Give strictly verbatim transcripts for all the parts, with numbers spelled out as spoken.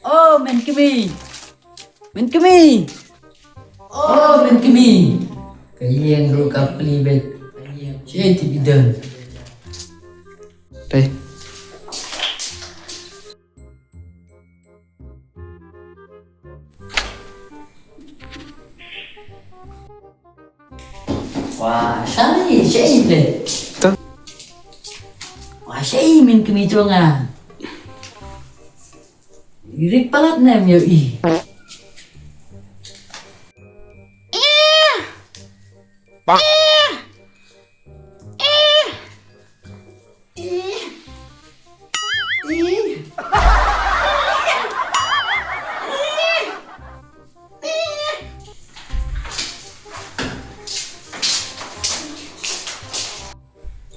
Oh, men kmie. Men kmie. Oh, men kmie. Ka ïing ruh ka pli beit. Shaei tip i don? Te. Wah, shaei, shaei ble. Ta. Wah, shaei men kmie jong nga. Ri palat ne em ïohi.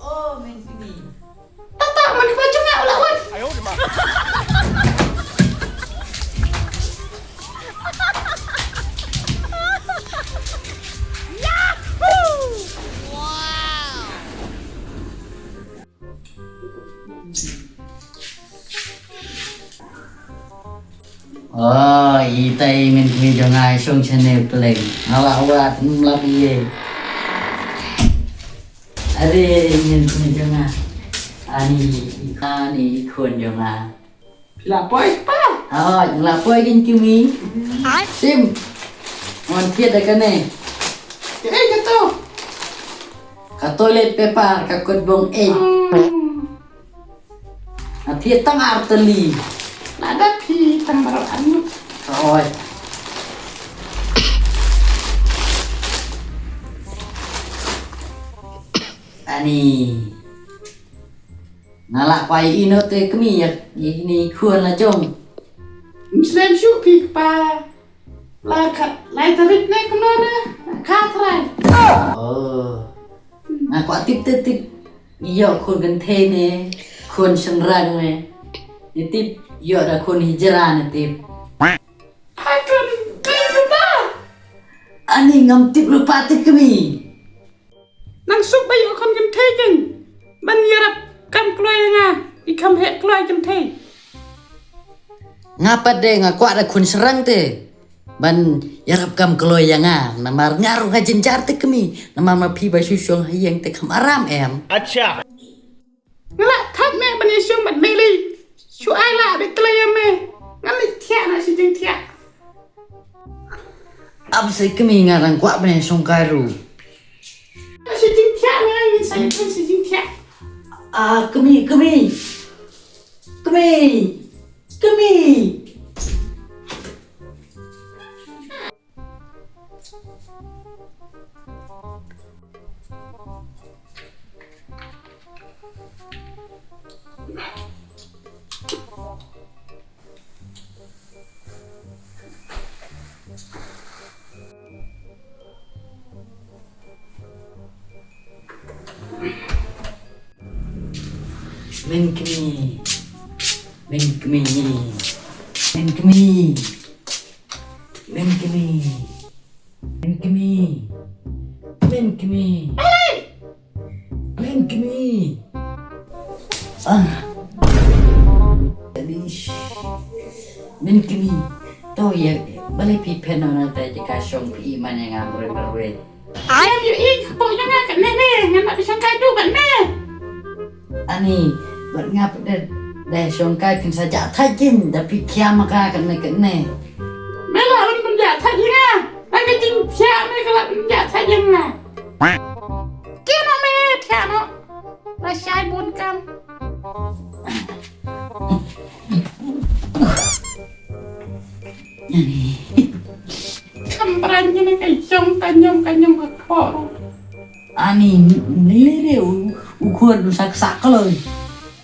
Oh, men kmie. Tata, men kmie jong nga u la wan. Oh, ita i men kmie jong nga i shong shane u pleng. Nga la wad, ym lap ïa. Are i men kmie jong nga. Ani, ani i khun jong nga. Phi la poi pa? Oh, nga la poi kin kmie. Sim. Mon thied da kane. Kaei kato? Ka toilet paper, ka kot bong eh. Hmm. Nga thied tang ar tylli. Lada phi tang baroh arngut. Oi. Ani. Nga lah kwai ino te kmie ïa, ïa kine i khun la jong. Ym slem shuh phi kpa. La khat lai tarik ne kumno ne? Khattrai. Oh. Nga kwah tip te tip. Ïoh khun kynthei ne khun shynrang ne. Ïa tip ïoh da khun hijra ne tip. Ai khun kynthei ta. Ani ngam tip lypa te kmie. Nang suk ba ïoh khun kynthei kin ban ïarap kam kloi ïa nga, i kham heh kloi kynthei. Nga pat de nga kwah da khun shynrang te ban ïarap kam kloi ïa nga, namar nga ruh nga jynjar te kmie, namar ma phi ba shu shong ha ïing te kham aram em. Acha. Nga lah thait me ban ïashong bad me lei. Shu ai lah beit tlei ïa me. Ngan leit thiah na shi jingthiah. Ap se kmie, nga dang kwah ban ïashong kai ruh. Na shi jingthiah me, ngin sa ïakren shi jingthiah. Ah, kmie, kmie. Kmie. Kmie. Men kmie. Men kmie. Men kmie. Men kmie. Men kmie. Men kmie. Men kmie. Ah. Tadish. Men kmie. To ïa, balei phi phet noh nangta jaka shong phi i man ïa nga marwei marwei. Ai, ïa i kpoh jong nga katne ne, ngan ap shong kai tu katne. Ani, bad nga pat de, de shong kai kin sa jah thait jin, da phi thiah ma ka katne katne. Me la un pynjah thait ïa nga, da ka jingthiah me ka la pynjah thait ïa nga. Thiah noh me, thiah noh. La shai bun kam. Kam briew ne ka jong ka ñiom ka ñiom ka kpoh. Ani, ni le re u, u khun u sak sak kloi.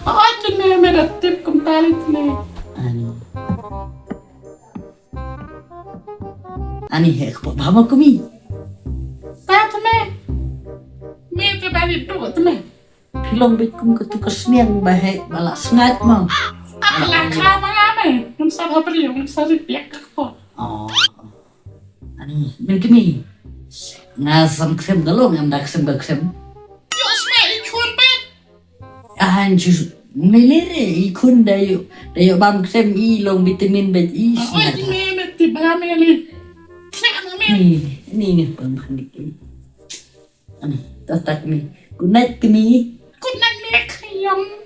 Oh, jine me da tip kumta le jine. Ani. Ani he kpoh ba ma kmie. Ta tme. Me te ba ni tu tme. Phi long beit kum katu ka sniang ba heh ba la sngaid mo. Ap la kha ma nga me. Ngam sa ba briew, ngam sa ri piak ka kpoh. Oh. Ani, men kmie. Nga sam ksem ka long, em da ksem ka ksem. Yo sma i khun bet. An chu mele re i khun da yo, da yo bam ksem i long vitamin bet i. Oi sma. Ni me me ti ba mele. Kya na me. Ni ni ni pang khanik i. Ani, ta tak mi. Good night kami. Good night me khayam.